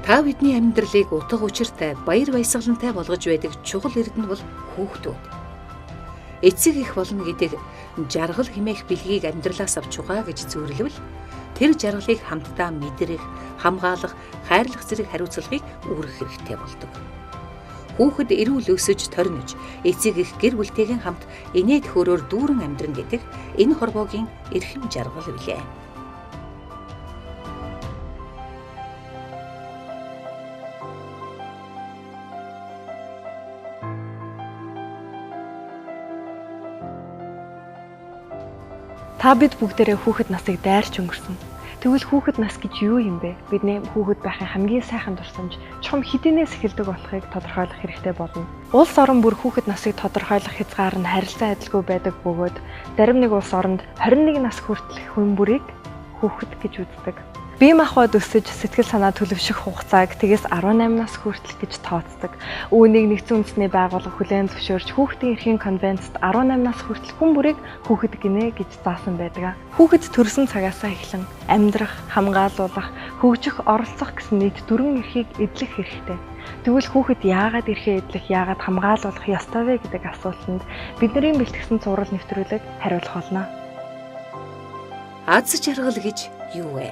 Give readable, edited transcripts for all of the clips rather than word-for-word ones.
Та бидний амьдралыг утга учиртай, баяр баясгалантай болгож байдаг чухал эрдэнэ бол хүүхдүүд. Эцэг их болно гэдэг жаргал хэмээх бэлгийг амьдралаас авч угаа гэж зөвлөвл тэр жаргалыг хамтдаа мэдрэх, хамгаалах, хайрлах зэрэг хариуцлагыг үүрэх хэрэгтэй болдог. Хүүхэд эрүүл өсөж торнож, эцэг их гэр бүлтэйгээ хамт инээд хөөрөөр дүүрэн амьдрна гэдэг энэ хорвоогийн эрхэм жаргал билээ. Та бид бүгдээрээ хүүхэд насыг дайрч өнгөрсөн. Тэгвэл хүүхэд нас гэж юу юм бэ? Бидний хүүхэд байхын хамгийн сайхан дурсамж чухам хэдийнээс эхэлдэг болохыг тодорхойлох хэрэгтэй болно. Улс орон бүр хүүхэд насыг тодорхойлох хязгаар нь харилцан адилгүй байдаг бөгөөд зарим нэг улс оронд 21 нас хүртэлх хүн бүрийг хүүхэд гэж үздэг. Бие махбод өсөж сэтгэл санаа төлөвшөх хугацааг тэгээс 18 нас хүртэл гэж тооцдог. Үүнийг нэгдсэн үндэсний байгууллага хүлээн зөвшөөрч хүүхдийн эрхийн конвенцэд 18 нас хүртэл хүн бүрийг хүүхэд гинэ гэж заасан байдаг. Хүүхэд төрсөн цагаасаа эхлэн амьдрах, хамгаалуулах, хөгжих, оролцох гэсэн нийт дөрвөн эрхийг эдлэх хэрэгтэй. Тэгвэл хүүхэд яагаад эрхээ эдлэх, яагаад хамгаалуулах ёстой вэ гэдэг асуултанд бидний бэлтгэсэн цуврал нэвтрүүлэг хариулах болно. Аз жаргал гэж юу вэ?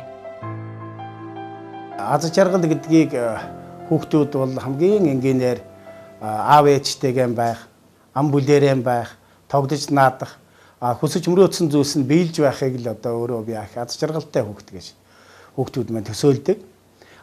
Аз жаргал гэдгийг хүүхдүүд бол хамгийн энгийнээр аав ээжтэйгээ байх, ам бүлээрээ байх, тогдож наадах, хүсэж мөрөөдсөн зүйлс нь биелж байхыг л одоо өөрөө би аз жаргалтай хүүхэд гэж хүүхдүүд маань төсөөлдөг.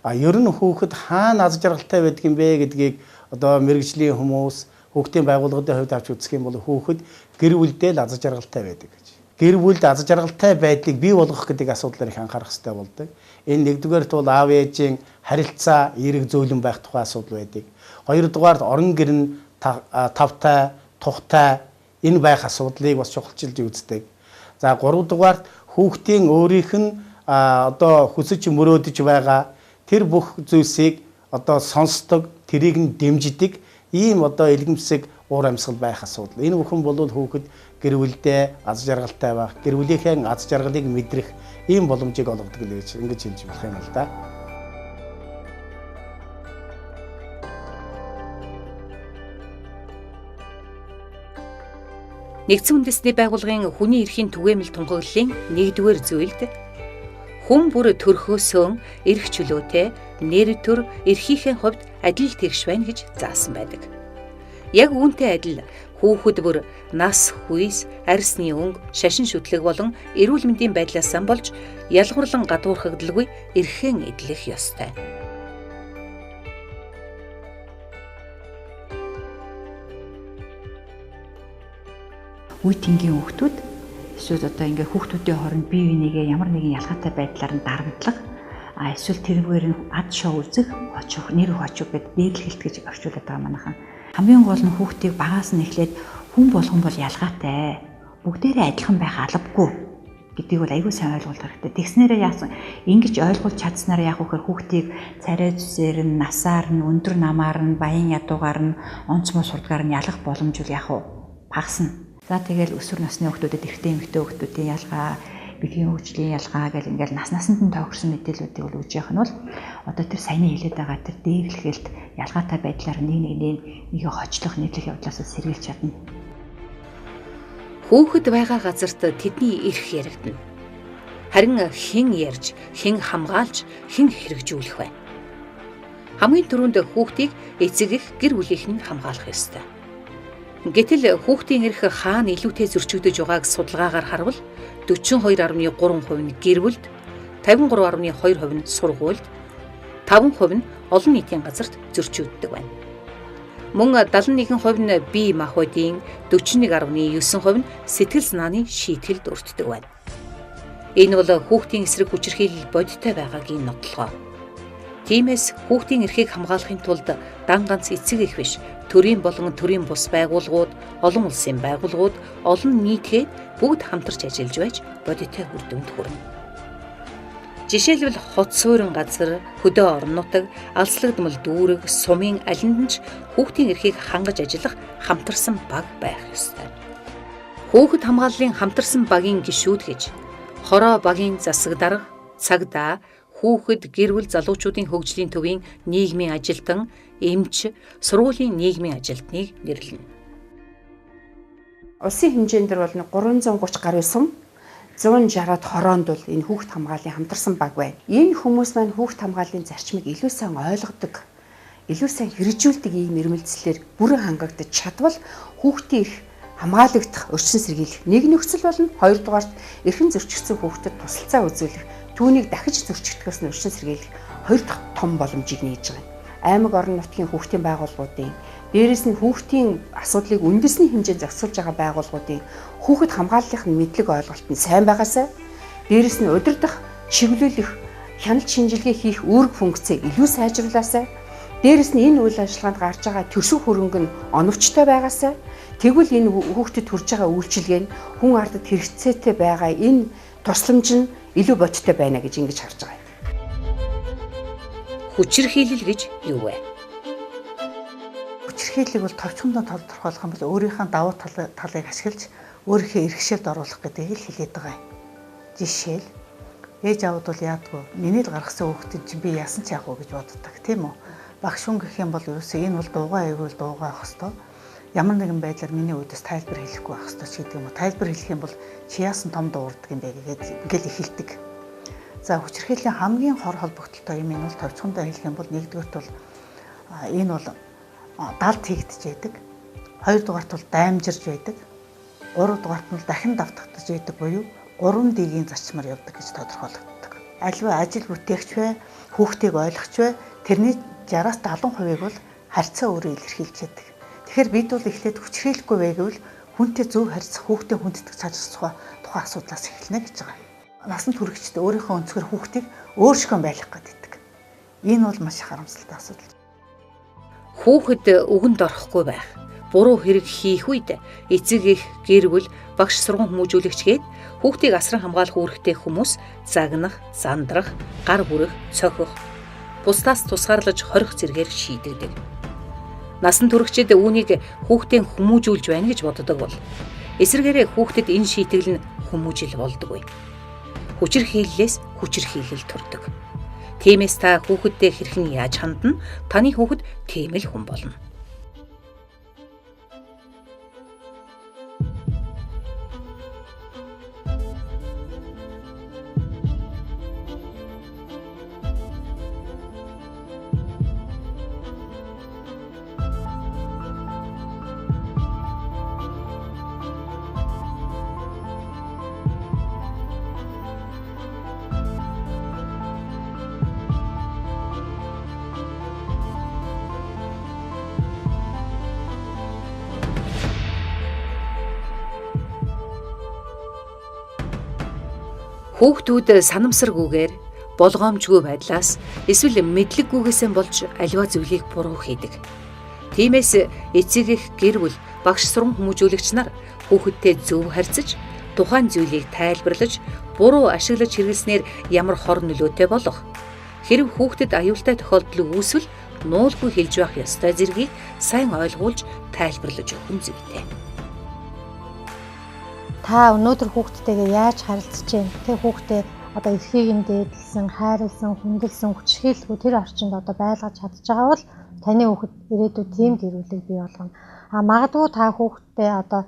А ер нь хүүхэд хаана аз жаргалтай байдаг юм бэ гэдгийг одоо мэргэжлийн хүмүүс, хүүхдийн байгууллагын хувьд авч үзэх юм бол хүүхэд гэр бүлдээ л аз жаргалтай байдаг гэж. Гэр бүлд аз жаргалтай байдлыг бий болгох гэдэг асуудлаар их анхаарах хэрэгтэй болдог. Энэ нэгдүгээрт бол аав ээжийн харилцаа, эерэг зөөлөн байх тухай асуудал байдаг. Хоёрдугаарт орон гэр нь тавтай, тухтай энэ байх асуудлыг бас чухалчилж үздэг. За гуравдугаарт хүүхдийн өөрийнх нь одоо хүсэж мөрөөдөж байгаа тэр бүх зүйлсийг одоо сонсдог, тэрийг нь дэмждэг ийм одоо элгэмсэг уур амьсгал байх асуудал. Энэ бүхэн бол хүүхэд гэр бүлдээ аз жаргалтай байх, гэр бүлийнхээ аз жаргалыг мэдрэх ийм боломжийг олгодог л гэж ингэж хэлж болох юм л да. Нэгдсэн үндэсний байгууллагын хүний эрхийн түгээмэл тунхаглалын нэгдүгээр зүйлд хүн бүр төрхөөсөө эрх чөлөөтэй, нэр төр, эрхийнхээ хувьд адил тэгш байна гэж заасан байдаг. Яг үүнтэй адил хүүхэд бүр нас, хүйс, арьсны өнгө, шашин шүтлэг болон эрүүл мэндийн байдлаасаа болж ялгуурлан гадуурхагдalгүй эрхэн эдлэх ёстой. Үе тэнгийн хүүхдүүд эсвэл одоо ингээ хүүхдүүдийн хооронд бие бинийгээ ямар нэгэн ялгаатай байдлаар нь дарамтлах, эсвэл тэрүүгээр нь ад шоу үзэх, хочих, нэр хочиг гэд дээрлэхэлт гэж орчуулад байгаа манайхан. Хамгийн гол нь хүүхдийг багаас нь эхлээд хүн болгон бол ялгаатай, бүгдээрээ адилхан байх албагүй гэдгийг бол аягүй сайн ойлгуулах хэрэгтэй. Тэгснээрээ яасан ингэж ойлгуулж чадсанаар яах вэ гэхээр хүүхдийг царай зүсээр нь, насаар нь, өндөр намаар нь, баян ядуугаар нь, онц муу сурдгаар нь ялах боломж бол яах вэ? Багасна. За тэгэл өсвөр насны хүүхдүүдэд эрэгтэй эмэгтэй хүүхдүүдийн ялгаа, бэлгийн хөгжлийн ялгаа гэл ингээл нас насанд нь тохирсон мэдээллүүдийг бол өгж явах нь бол одоо тэр саяны хэлээд байгаа тэр дээрлэхэлт ялгаатай байдлаар нэг нэгний нэгэ хочлох, нийтлэх явдлаас сэргийлж чадна. Хүүхэд байгаа газарт тэдний эрх яригдана. Харин хэн ярьж, хэн хамгаалж, хэн хэрэгжүүлэх вэ? Хамгийн түрүүнд хүүхдийг эцэг эх гэр бүлийнх нь хамгаалах ёстой. Гэтэл хүүхдийн эрх хаана илүүтэй зөрчигдөж байгааг судалгаагаар харвал 42.3% нь гэр бүлд, 53.2% нь сургуульд, 5% нь олон нийтийн газарт зөрчигддөг байна. Мөн 71% нь бие махбодын, 41.9% нь сэтгэл санааны шийтгэлд өртдөг байна. Энэ бол хүүхдийн эсрэг хүчирхийлэл бодиттой байгаагийн нотлогоо. Тиймээс хүүхдийн эрхийг хамгаалахын тулд дан ганц эцэг эх биш, төрийн болон төрийн бус байгууллагууд, олон улсын байгууллагууд, олон нийтгээд бүгд хамтарч ажиллаж байж бодиттой үр дүнд хүрнэ. Жишээлбэл хот суурин газар, хөдөө орон нутаг, алслагдмал дүүрэг, сумын алинд нь ч хүүхдийн эрхийг хангаж ажиллах хамтарсан баг байх ёстой. Хүүхэд хамгааллын хамтарсан багийн гишүүд гэж хороо багийн засаг дарга, цагдаа, Хүүхэд, гэр бүл залуучуудын хөгжлийн төвийн нийгмийн ажилтан, эмч, сургуулийн нийгмийн ажилтныг нэрлэнэ. Улсын хэмжээнд дэр бол 330 гаруй сум 160-аад хороонд бол энэ хүүхэд хамгааллын хамтарсан баг байна. Энэ хүмүүс маань хүүхэд хамгааллын зарчмыг илүү сайн ойлгодог, илүү сайн хэрэгжүүлдэг ийм эрмэлзлээр бүрэн хангагдаж чадвал хүүхдийн эрх хамгаалагдах, орчин сэргийлэх нэг нөхцөл болно. Хоёрдугаарт эрхэн зөрчигдсөн хүүхдэд тусалцаа үзүүлэх, түүнийг дахиж зөрчигдөхөөс нь орчин сэргийлэх хоёр дахь том боломжийг нээж байгаа юм. Аймаг орон нутгийн хүүхдийн байгууллагуудын, дээрээс нь хүүхдийн асуудлыг үндэсний хэмжээнд зохицуулж байгаа байгууллагуудын хүүхэд хамгааллын мэдлэг ойлголт нь сайн байгаасай, дээрээс нь удирдах, чиглүүлэх, хяналт шинжилгээ хийх үүрэг функцийг илүү сайжруулаасай, дээрээс нь энэ үйл ажиллагаанд гарч байгаа төсөв хөрөнгө нь оновчтой байгаасай, тэгвэл энэ хүүхдэд төрж байгаа үйлчилгээ нь хүн ардад хэрэгцээтэй байгаа энэ тусламж нь илүү бодиттой байна гэж ингэж харж байгаа юм. Хүчирхийлэл гэж юу вэ? Хүчирхийллийг бол товчхондоо тодорхойлох юм бол өөрийнхөө давуу талыг ашиглаж өөрийнхөө эрхшээлд оруулах гэдгийг л хэлээд байгаа юм. Жишээл ээж аавд бол яадгүй миний л гаргасан хүүхдийн чинь би яасан ч яах вэ гэж боддог, тийм үү? Багш хүн гэх юм бол ерөөсөө энэ бол дуугаа айгүй л дуугаа авах хэвээр. Ямар нэгэн байдлаар миний үүдээс тайлбар хэлэхгүй байх хэвээр ч гэдэг юм уу. Тайлбар хэлэх юм бол чи яасан том дуурдаг юм бэ гэгээд ингээл эхэлдэг. За хүчирхийллийн хамгийн хор холбогдолтой юм энэ бол товчхондоо хэлэх юм бол нэгдүгээрт бол энэ бол далд хийгдэж байдаг. Хоёрдугаарт бол даймжирж байдаг. Гуравдугаарт нь дахин давтагдаж байдаг буюу 3D-ийн зарчмаар явдаг гэж тодорхойлогддог. Альва ажил бүтээгч вэ, хүүхдийг ойлгоч вэ, тэрний 60-аас 70%-ийг бол харьцаа өөрөө илэрхийлж байдаг. Тэгэхээр бид бол эхлээд хүчирхийлэхгүй вэ гэвэл хүнтэй зөв харьцах, хүүхдээ хүндэтгэх чадах тухайн асуудлаас эхэлнэ гэж байгаа. Насан туршид өөрийнхөө өнцгөр хүүхдийг өөршгөн байлгах гэдэг. Энэ бол маш их харамсалтай асуудал. Хүүхэд үгэнд орохгүй байх, буруу хэрэг хийх үед эцэг эх, гэр бүл, багш сургууль хүмүүжүүлэгч гээд хүүхдийг асран хамгаалах үүрэгтэй хүмүүс загнах, зандрах, гар бүрэх, цохих, бусдаас тусгаарлаж хорих зэргээр шийдэгдэг. Насан туршид үүнийг хүүхдээ хүмүүжүүлж байна гэж боддог бол эсвэргээрээ хүүхдэд энэ шийтгэл нь хүмүүжил болдоггүй. Хүчирхийллээс хүчирхийлэл төрдөг. Тиймээс та хүүхэдтэй хэрхэн яаж хандна, таны хүүхэд тийм л хүн болно. Хүүхдүүд санамсаргүйгээр, болгоомжгүй байдлаас эсвэл мэдлэггүйгээсээ болж аливаа зүйлийг буруу хийдэг. Тиймээс эцэг эх, гэр бүл, багш суран хүмүүжүүлэгч нар хүүхэдтэй зөв харьцаж, тухайн зүйлийг тайлбарлаж, буруу ашиглаж хэрэглэснээр ямар хор нөлөөтэй болох, хэрв хүүхдэд аюултай тохиолдол үүсвэл нуулгүй хэлж байх ёстой зэргийг сайн ойлгуулж тайлбарлаж өгөх нь зүйтэй. Та өнөөдөр хүүхдтэйгээ яаж харилцаж байна? Тэр хүүхдээ одоо эрхийг нь дээдлсэн, хайрлсан, хүндэлсэн, хүчирхийлэлгүй тэр орчинд одоо байлгаж чадж байгаа бол таны хүүхэд ирээдүйд тийм гэр бүлийг бий болгоно. А магадгүй та хүүхдтэй одоо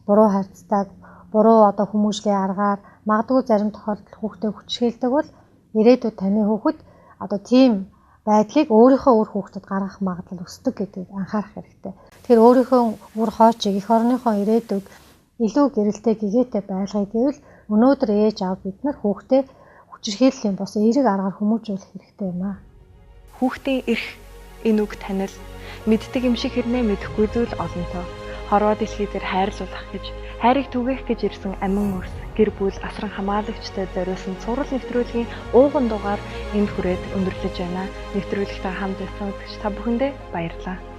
буруу харьцдаг, буруу одоо хүмүүжлийн аргаар магадгүй зарим тохиолдолд хүүхдээ хүчирхийлдэг бол ирээдүйд таны хүүхэд одоо тийм байдлыг өөрийнхөө үр хүүхдэд гаргах магадлал өсдөг гэдгийг анхаарах хэрэгтэй. Тэгэхээр өөрийнхөө үр хоочийг эх орныхоо ирээдүйг илүү гэрэлтэй гэгээтэй байлгая гэвэл өнөөдөр ээж аав бид нар хүүхдээ хүчирхийллийн бус эерэг аргаар хүмүүжүүлэх хэрэгтэй юм аа. Хүүхдийн эрх энэ үг танил мэддэг юм шиг хэрнээ мэдэхгүй зүйл олонтоо. Хорвоо дэлхий дээр хайрлуулах гэж, хайрыг түгээх гэж ирсэн амин өрс, гэр бүл асран хамгаалагчтай зориулсан цуврал нэвтрүүлгийн ууган дугаар энд хүрээд өндөрлөж байна. Нэвтрүүлэгтэй хамт байсан үзэгч та бүхэндээ баярлалаа.